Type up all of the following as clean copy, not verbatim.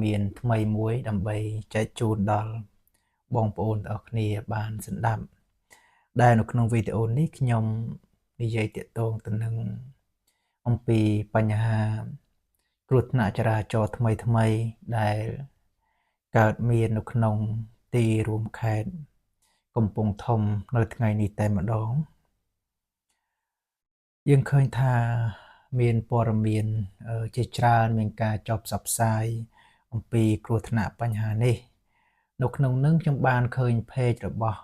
មានថ្មីមួយដើម្បីចែកជូនដល់បងប្អូនទាំងអស់គ្នាបានស្ដាប់ដែលនៅក្នុងវីដេអូនេះខ្ញុំនិយាយទាក់ទងទៅនឹងអំពីបញ្ហាគ្រោះថ្នាក់ចរាចរណ៍ថ្មីថ្មីដែលកើតមាននៅក្នុងទីរួមខេត្តកំពង់ធំនៅថ្ងៃនេះតែម្ដងយើងឃើញថាមានព័ត៌មានជាច្រើនមានការចុះផ្សព្វផ្សាយអំពីគ្រោះថ្នាក់បញ្ហានេះនៅក្នុងនឹងខ្ញុំបានឃើញ page របស់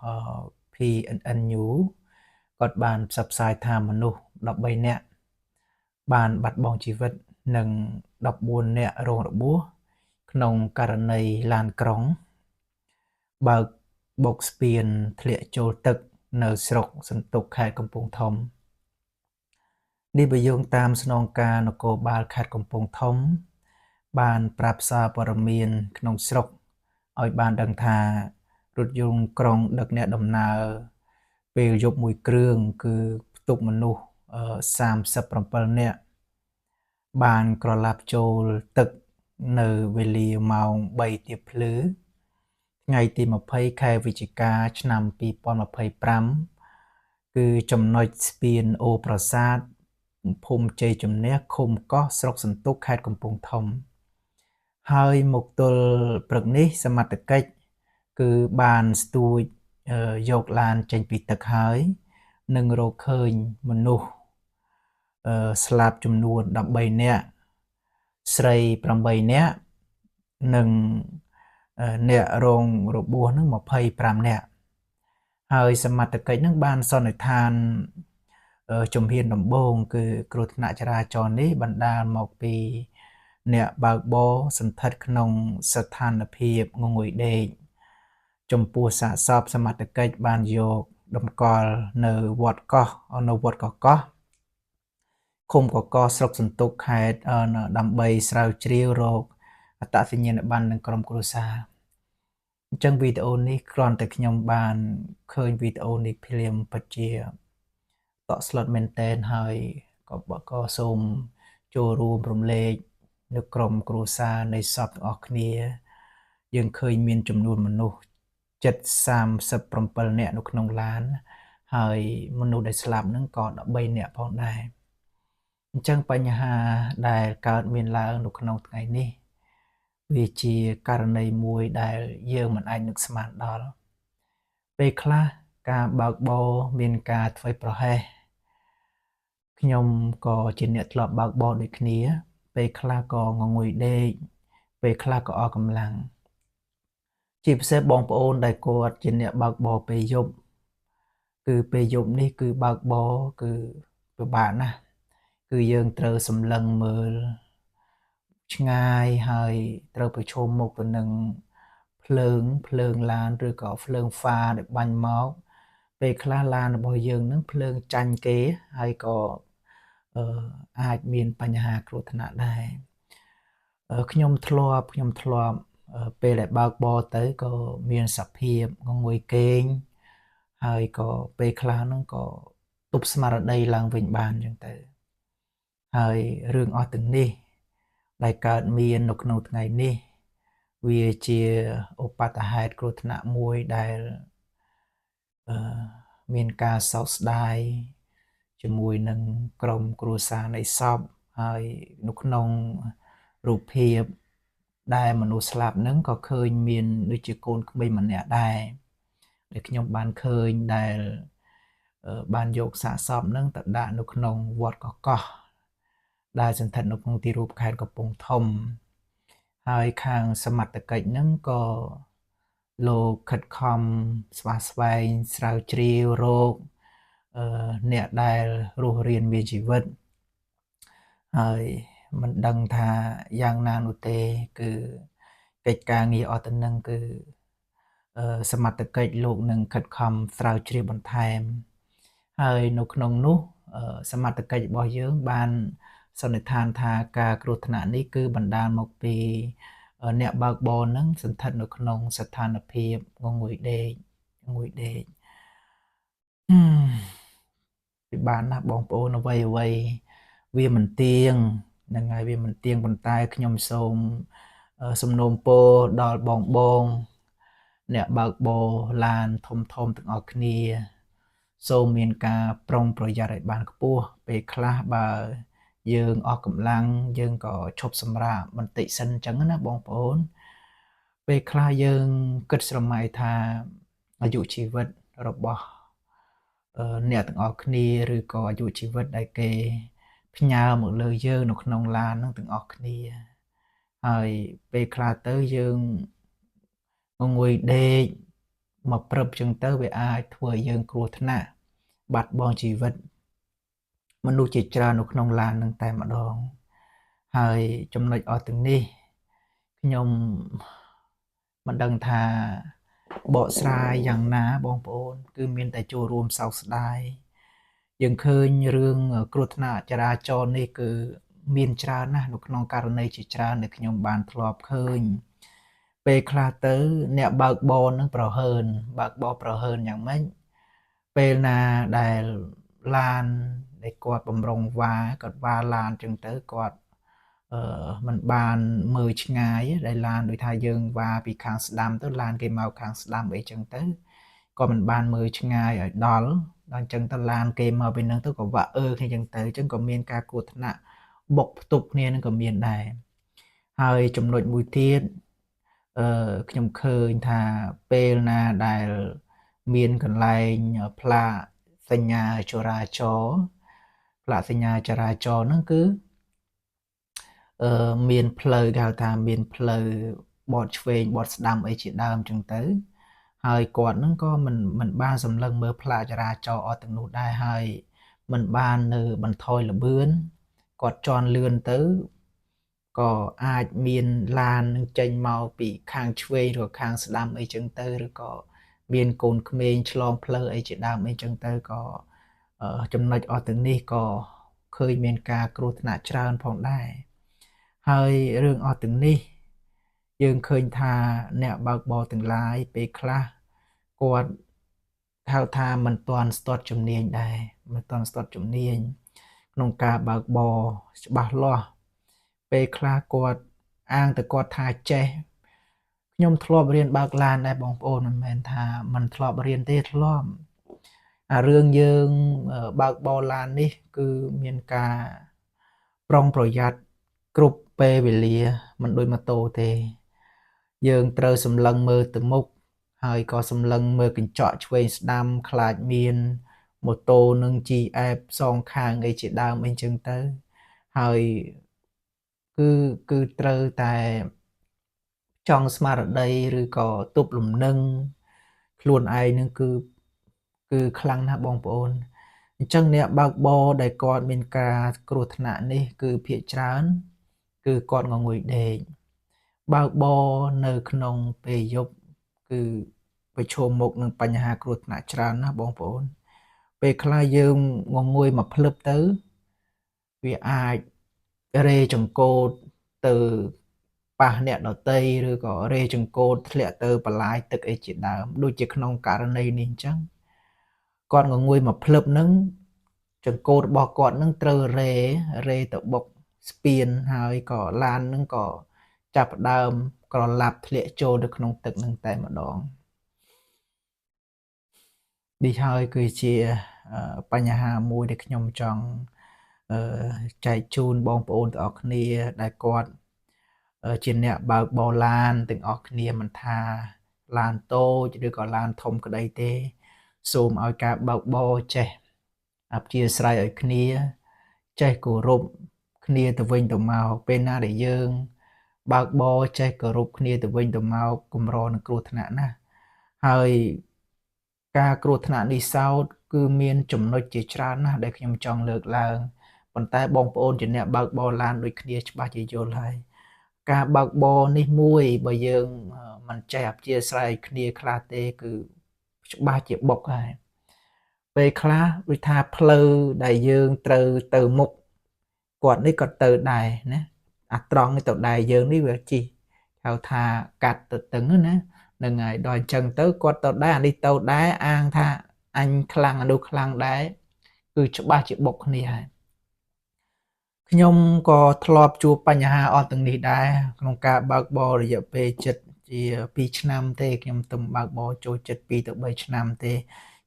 PNN News គាត់បានផ្សព្វផ្សាយថាមនុស្ស13នាក់បានបាត់បង់ជីវិតនិង14នាក់រងរបួសក្នុងករណីឡានក្រុងបើកបុកស្ពានធ្លាក់ចូលទឹកនៅស្រុកសន្ទុកខេត្តកំពង់ធំនេះបើយោងតាមស្នងការនគរបាលខេត្តកំពង់ធំបានប្រាប់សារព័ត៌មានក្នុងស្រុកឲ្យបានដឹងថារថយន្តក្រុងដឹកអ្នកដំណើរពេលយប់មួយគ្រឿងគឺផ្ទុកមនុស្ស37នាក់បានក្រឡាប់ចូលទឹកនៅវេលាម៉ោង3ទៀបភ្លឺថ្ងៃទី20ខែវិច្ឆិកាឆ្នាំ2025គឺចំណុចស្ពានអូប្រាសាទភូមិជ័យជំនះឃុំកោះស្រុកសន្ទុកខេត្តកំពង់ធំហើយមកទល់ព្រឹកនេះសមត្ថកិច្ចគឺបានស្ទួចយកឡានចេញពីទឹកហើយនិងរកឃើញមនុស្សស្លាប់ចំនួន13នាក់ស្រី8នាក់និងអ្នករងរបួសនឹង25នាក់ហើយសមត្ថកិច្ចនឹងបានសន្និដ្ឋានជំហានដំបូងគឺគ្រោះថ្នាក់ចរាចរណ៍នេះបណ្ដាលមកពីអ្នកបើកបរសន្ធិដ្ឋក្នុងស្ថានភាពងងុយដេកចំពោះសាកសពសមត្ថកិច្ចបានយកតម្កល់នៅវត្តកោះនៅវត្តកកោះឃុំកកស្រុកសន្ទុកខេត្តដើម្បីស្រាវជ្រាវរកអត្តសញ្ញាណប័ណ្ណនិងក្រុមគ្រួសារអញ្ចឹងវីដេអូនេះគ្រាន់តែខ្ញុំបានឃើញវីដេអូនេះភ្លាមពិតជាតក់ស្លុតមែនតែនហើយក៏សូមចូលរួមរំលែកនៅក្រុមគ្រួសារនៃសពទាំងអស់គ្នាយើងឃើញមានចំនួនមនុស្ស37នាក់នៅក្នុងឡានហើយមនុស្សដែលស្លាប់ហ្នឹងក៏13នាក់ផងដែរអញ្ចឹងបញ្ហាដែលកើតមានឡើងនៅក្នុងថ្ងៃនេះវាជាករណីមួយដែលយើងមិនអាចនឹកស្មានដល់ពេលខ្លះការបើកបរមានការធ្វេសប្រហែសខ្ញុំក៏ជាអ្នកធ្លាប់បើកបរដូចគ្នាពេលខ្លះក៏ងងុយដេកពេលខ្លះក៏អស់កម្លាំងជាពិសេសបងប្អូនដែលគាត់ជាអ្នកបើកបរពេលយប់គឺពេលយប់នេះគឺបើកបរគឺពិបាកណាស់គឺយើងត្រូវសម្លឹងមើលឆ្ងាយហើយត្រូវប្រឈមមុខទៅនឹងភ្លើងឡានឬក៏ភ្លើងហ្វាដែលបាញ់មកពេលខ្លះឡានរបស់យើងនឹងភ្លើងចាញ់គេហើយក៏អាចមានបញ្ហាគ្រោះថ្នាក់ដែរខ្ញុំធ្លាប់ពេលដែលបើកបរទៅក៏មានសភាពងងុយគេងហើយក៏ពេលខ្លះហ្នឹងក៏ទប់ស្មារតីឡើងវិញបានអញ្ចឹងទៅហើយរឿងអស់ទាំងនេះដែលកើតមាននៅក្នុងថ្ងៃនេះវាជាឧបទ្ទហេតុគ្រោះថ្នាក់មួយដែលមានការសោកស្ដាយជាមួយនឹងក្រុមគ្រួសារនៃសពហើយនៅក្នុងរូបភាពដែលមនុស្សស្លាប់ហ្នឹងក៏ឃើញមានដូចជាកូនក្មេងម្នាក់ដែរដែលខ្ញុំបានឃើញដែលបានយកសាកសពហ្នឹងទៅដាក់នៅក្នុងវត្តកកោះដែលសន្ធិដ្ឋនៅក្នុងទីរួមខេត្តកំពង់ធំហើយខាងសមត្ថកិច្ចហ្នឹងក៏លោកខិតខំស្វះស្វែងស្រាវជ្រាវរកអ្នកដែលរស់រានមានជីវិតហើយមិនដឹងថាយ៉ាងណានោះទេគឺកិច្ចការងារអស់ទៅនឹងគឺសមត្ថកិច្ចលោកនឹងខិតខំស្រាវជ្រាវបន្ថែមហើយនៅក្នុងនោះសមត្ថកិច្ចរបស់យើងបានសន្និដ្ឋានថាការគ្រោះថ្នាក់នេះគឺបណ្ដាលមកពីអ្នកបើកបរនឹងសន្ធិដ្ឋនៅក្នុងស្ថានភាពងងុយដេកងុយដេកពិបាកណាស់បងប្អូនអ្វីអ្វីវាមិនទៀងហ្នឹងហើយវាមិនទៀងប៉ុន្តែខ្ញុំសូម សំណូមពរដល់បងបងអ្នកបើកបរឡានធំធំទាំងអស់គ្នាសូមមានការប្រុងប្រយ័ត្នឲ្យបានខ្ពស់ពេលខ្លះបើយើងអស់កម្លាំងយើងក៏ឈប់សម្រាកបន្តិចសិនអញ្ចឹងណាបងប្អូនពេលខ្លះយើងគិតស្រមៃថាអាយុជីវិតរបស់អ្នកទាំងអស់គ្នាឬក៏អាយុជីវិតដែលគេផ្ញើមកលើយើងនៅក្នុងឡានហ្នឹងទាំងអស់គ្នាហើយពេលខ្លះទៅយើងងុយដេកមកព្រឹបចឹងទៅវាអាចធ្វើឲ្យយើងគ្រោះថ្នាក់បាត់បង់ជីវិតមនុស្សជាច្រើននៅក្នុងឡាននឹងតែម្ដងហើយចំណុចអស់ទាំងនេះខ្ញុំមិនដឹងថាបកស្រាយយ៉ាងណាបងប្អូនគឺមានតែចូលរួមសោកស្ដាយយើងឃើញរឿងគ្រោះថ្នាក់ចរាចរណ៍នេះគឺមានច្រើនណាស់នៅក្នុងករណីជាច្រើនដែលខ្ញុំបានធ្លាប់ឃើញពេលខ្លះទៅអ្នកបើកបរនឹងប្រហើនបើកបរប្រហើនយ៉ាងម៉េចពេលណាដែលឡានដែលគាត់បំរុងវ៉ាគាត់វ៉ាឡានចឹងទៅគាត់មិនបានមើលឆ្ងាយដែលឡានដូចថាយើងវ៉ាពីខាងស្ដាំទៅឡានគេមកខាងស្ដាំអីចឹងទៅក៏មិនបានមើលឆ្ងាយឲ្យដល់អញ្ចឹងទៅឡានគេមកពីនឹងទៅក៏វាក់អើគ្នាចឹងទៅអញ្ចឹងក៏មានការគ្រោះថ្នាក់បុកផ្ទប់គ្នានឹងក៏មានដែរហើយចំណុចមួយទៀតខ្ញុំឃើញថាពេលណាដែលមានកន្លែងផ្លាកសញ្ញាចរាចរណ៍ផ្លាកសញ្ញាចរាចរណ៍ហ្នឹងគឺមានផ្លូវគេហៅថាមានផ្លូវបត់ឆ្វេងបត់ស្ដាំអីជាដើមចឹងទៅហើយគាត់ហ្នឹងក៏មិនបានសម្លឹងមើលផ្លាកចរាចរណ៍អស់ទាំងនោះដែរហើយមិនបាននៅបន្ថយល្បឿនគាត់ជន់លឿនទៅក៏អាចមានឡាននឹងចេញមកពីខាងឆ្វេងឬខាងស្ដាំអីចឹងទៅឬក៏មានកូនក្មេងឆ្លងផ្លូវអីជាដើមអីចឹងទៅក៏ចំណុចអស់ទាំងនេះក៏ឃើញមានការគ្រោះថ្នាក់ច្រើនផងដែរហើយរឿងអស់ទាំងនេះយើងឃើញថាអ្នកបើកបរទាំងឡាយពេលខ្លះគាត់ហៅថាមិនទាន់ស្ទាត់ជំនាញដែរមិនទាន់ស្ទាត់ជំនាញក្នុងការបើកបរច្បាស់លាស់ពេលខ្លះគាត់អាងតែគាត់ថាចេះខ្ញុំធ្លាប់រៀនបើកឡានដែរបងប្អូនមិនមែនថាមិនធ្លាប់រៀនទេធ្លាប់អារឿងយើងបើកបរឡាននេះគឺមានការប្រុងប្រយ័ត្នគ្រប់ពេលវេលាមិនដូចម៉ូតូទេយើងត្រូវសម្លឹងមើលទៅមុខហើយក៏សម្លឹងមើលកញ្ចក់ឆ្វេងស្ដាំខ្លាចមានម៉ូតូនឹង GF សងខាងអីជាដើមអីចឹងទៅហើយគឺត្រូវតែចង់ស្មារតីឬក៏ទប់លំនឹងខ្លួនឯងនឹងគឺខ្លាំងណាស់បងប្អូនអញ្ចឹងអ្នកបើកបរដែលគាត់មានការគ្រោះថ្នាក់នេះគឺភាគច្រើនគឺគាត់ងងុយដេកបើកបរនៅក្នុងពេលយប់គឺប្រឈមមុខនឹងបញ្ហាគ្រោះថ្នាក់ច្រើនណាស់បងប្អូនពេលខ្លះយើងងងុយមកភ្លឹបទៅវាអាចរេចង្កូតទៅប៉ះអ្នកដតីឬក៏រេចង្កូតធ្លាក់ទៅបន្លាយទឹកអីជាដើមដូចជាក្នុងករណីនេះអញ្ចឹងគាត់ងងុយមកភ្លឹបនឹងចង្កូតរបស់គាត់នឹងត្រូវរេទៅបុកស្ពានហើយក៏ឡាននឹងក៏ចាប់ផ្ដើមក្រឡាប់ធ្លាក់ចូលទៅក្នុងទឹកនឹងតែម្ដងនេះហើយគឺជាបញ្ហាមួយដែលខ្ញុំចង់ចែកជូនបងប្អូនទាំងអស់គ្នាដែលគាត់ជាអ្នកបើកបរឡានទាំងអស់គ្នាមិនថាឡានតូចឬក៏ឡានធំក្តីទេសូមឲ្យការបើកបរចេះអព្យាស្រ័យឲ្យគ្នាចេះគោរពគ្នាទៅវិញទៅមកពេលណាដែលយើងបើកបរចេះគោរពគ្នាទៅវិញទៅមកកម្រនឹងគ្រោះថ្នាក់ណាស់ហើយការគ្រោះថ្នាក់នេះសោតគឺមានចំណុចជាច្រើនណាស់ដែលខ្ញុំចង់លើកឡើងប៉ុន្តែបងប្អូនជាអ្នកបើកបរឡានដូចគ្នាច្បាស់ជាយល់ហើយការបើកបរនេះមួយបើយើងមិនចេះអព្យាស្រ័យគ្នាខ្លះទេគឺច្បាស់ជាបុកហើយពេលខ្លះដូចថាផ្លូវដែលយើងត្រូវទៅមុខគាត់នេះក៏ទៅដែរណាអាត្រង់នេះទៅដែរយើងនេះវាជិះហៅថាកាត់ទៅតឹងណាហ្នឹងហើយដល់អញ្ចឹងទៅគាត់ទៅដែរអានេះទៅដែរអាងថាអញខ្លាំងអានោះខ្លាំងដែរគឺច្បាស់ជាបុកគ្នាហើយ ខ្ញុំក៏ធ្លាប់ជួបបញ្ហាអស់ទាំងនេះដែរក្នុងការបើកបររយៈពេលជិតជា2ឆ្នាំទេខ្ញុំទំបើកបរចូលជិត2ទៅ3ឆ្នាំទេ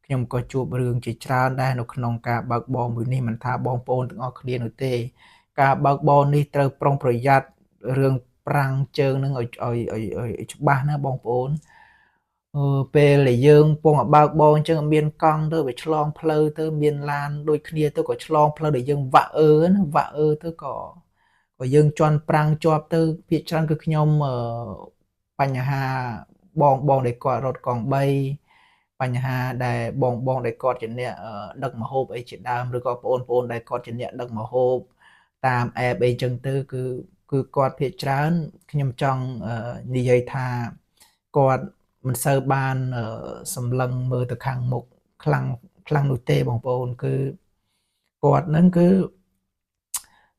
ខ្ញុំក៏ជួបរឿងជាច្រើនដែរនៅក្នុងការបើកបរមួយនេះមិនថាបងប្អូនទាំងអស់គ្នានោះទេការបើកបរនេះត្រូវប្រុងប្រយ័ត្នរឿងប្រាំងជើងនឹងឲ្យឲ្យឲ្យច្បាស់ណាបងប្អូនពេលដែលយើងពងបើកបរអញ្ចឹងមានកង់ទៅវាឆ្លងផ្លូវទៅមានឡានដូចគ្នាទៅក៏ឆ្លងផ្លូវដែលយើងវាក់អឺណាវាក់អឺទៅក៏យើងជន់ប្រាំងជាប់ទៅភាគច្រើនគឺខ្ញុំបញ្ហាបងបងដែលគាត់រត់កង់3បញ្ហាដែលបងបងដែលគាត់ជាអ្នកដឹកម្ហូបអីជាដើមឬក៏បងប្អូនដែលគាត់ជាអ្នកដឹកម្ហូបតាមអេបអីចឹងទៅគឺគាត់ភាគច្រើនខ្ញុំចង់និយាយថាគាត់មិនសូវបានសម្លឹងមើលទៅខាងមុខខ្លាំងខ្លាំងនោះទេបងប្អូនគឺគាត់នឹងគឺ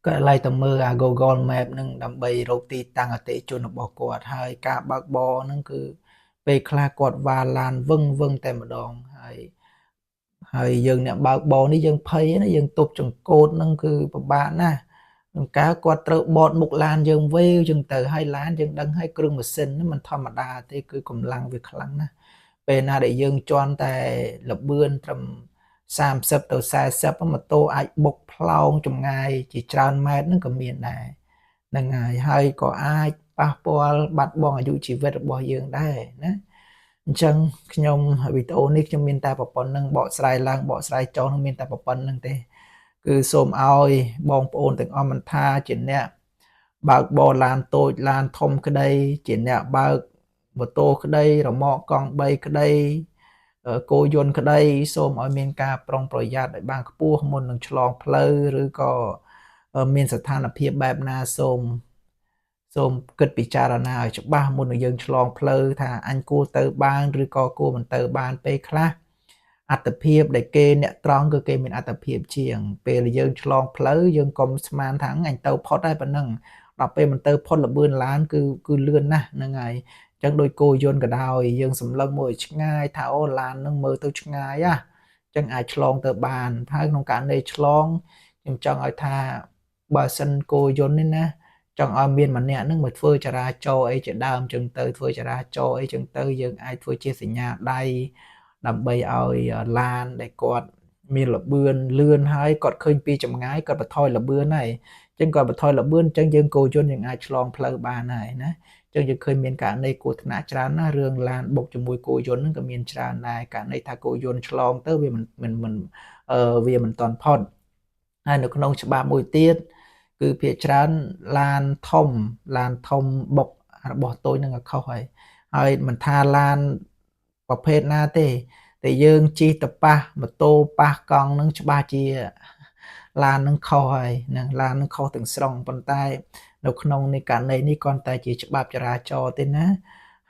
គាត់ឡៃទៅមើលអា Google Map នឹងដើម្បីរកទីតាំងអតិថិជនរបស់គាត់ហើយការបើកបរនឹងគឺពេលខ្លះគាត់វ៉ាឡានវឹងវឹងតែម្ដងហើយហើយយើងអ្នកបើកបរនេះយើងភ័យណាយើងទប់ចង្កូតនឹងគឺពិបាកណាស់ក្នុងការគាត់ត្រូវបតមុខឡានយើងវេវចឹងទៅហើយឡានយើងដឹងហើយគ្រឿងម៉ាស៊ីនហ្នឹងមិនធម្មតាទេគឺកម្លាំងវាខ្លាំងណាស់ពេលណាដែលយើងជន់តែលបឿនត្រឹម30ទៅ40ម៉ូតូអាចបុកផ្លោងចម្ងាយជាច្រើនម៉ែត្រហ្នឹងក៏មានដែរហ្នឹងហើយហើយក៏អាចប៉ះពាល់បាត់បង់អាយុជីវិតរបស់យើងដែរណាអញ្ចឹងខ្ញុំវីដេអូនេះខ្ញុំមានតែប៉ុណ្្នឹងបកស្រាយឡើងបកស្រាយចុះនឹងមានតែប៉ុណ្្នឹងទេគឺសូមឲ្យបងប្អូនទាំងអស់មិនថាជាអ្នកបើកបរឡានតូចឡានធំក្តីជាអ្នកបើកម៉ូតូក្តីរមាក់កង់3ក្តីគោយន្តក្តីសូមឲ្យមានការប្រុងប្រយ័ត្នឲ្យបានខ្ពស់មុននឹងឆ្លងផ្លូវឬក៏មានស្ថានភាពបែបណាសូមគិតពិចារណាឲ្យច្បាស់មុននឹងយើងឆ្លងផ្លូវថាអញគួរទៅបានឬក៏គួរមិនទៅបានពេលខ្លះអត្តភាពដែលគេអ្នកត្រង់គឺគេមានអត្តភាពជាងពេលយើងឆ្លងផ្លូវយើងកុំស្មានថាអញទៅផុតហើយប៉ុណ្ណឹងដល់ពេលមិនទៅផុតលបឿនឡានគឺលឿនណាស់ហ្នឹងហើយអញ្ចឹងដោយគោយន្តក៏ដោយយើងសម្លឹងមើលឲ្យឆ្ងាយថាអូឡានហ្នឹងមើលទៅឆ្ងាយណាអញ្ចឹងអាចឆ្លងទៅបានហើយក្នុងករណីឆ្លងខ្ញុំចង់ឲ្យថាបើសិនគោយន្តនេះណាចង់ឲ្យមានម្នាក់នឹងមកធ្វើចរាចរណ៍អីជាដើមចឹងទៅធ្វើចរាចរណ៍អីចឹងទៅយើងអាចធ្វើជាសញ្ញាដៃដើម្បីឲ្យឡានដែលគាត់មានលបឿនលឿនហើយគាត់ឃើញពីចម្ងាយគាត់បន្ថយលបឿនហើយអញ្ចឹងគាត់បន្ថយលបឿនអញ្ចឹងយើងគោយន្តយើងអាចឆ្លងផ្លូវបានហើយណាអញ្ចឹងយើងឃើញមានករណីគ្រោះថ្នាក់ច្រើនណាស់រឿងឡានបុកជាមួយគោយន្តហ្នឹងក៏មានច្រើនដែរករណីថាគោយន្តឆ្លងទៅវាមិនមិនមិនវាមិនទាន់ផុតហើយនៅក្នុងច្បាប់មួយទៀតគឺភាគច្រើនឡានធំបុករបស់តូចនឹងក៏ខុសហើយហើយមិនថាឡានប្រភេទណាទេតែយើងជិះទៅប៉ះម៉ូតូប៉ះកង់នឹងច្បាស់ជាឡាននឹងខុសហើយនឹងឡាននឹងខុសទាំងស្រុងប៉ុន្តែនៅក្នុងនេះករណីនេះគ្រាន់តែជាច្បាប់ចរាចរណ៍ទេណា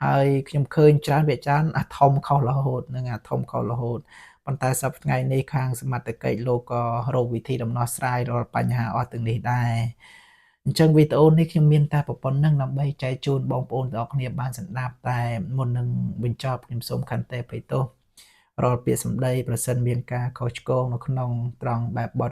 ហើយខ្ញុំឃើញច្រើនវាច្រើនអាធំខុសរហូតនឹងអាធំខុសរហូតប៉ុន្តែសប្តាហ៍ថ្ងៃនេះខាងសមត្ថកិច្ចលោកក៏រកវិធីដំណោះស្រាយរាល់បញ្ហាអស់ទាំងនេះដែរអញ្ចឹងវីដេអូនេះខ្ញុំមានតែប៉ុណ្្នឹងដើម្បីចែកជូនបងប្អូនទាំងអស់គ្នាបានស្ដាប់តែមុននឹងបញ្ចប់ខ្ញុំសូមខន្តីអភ័យទោសរាល់ពាក្យសម្ដីប្រសិនមានការខុសឆ្គងនៅក្នុងត្រង់បែបបទ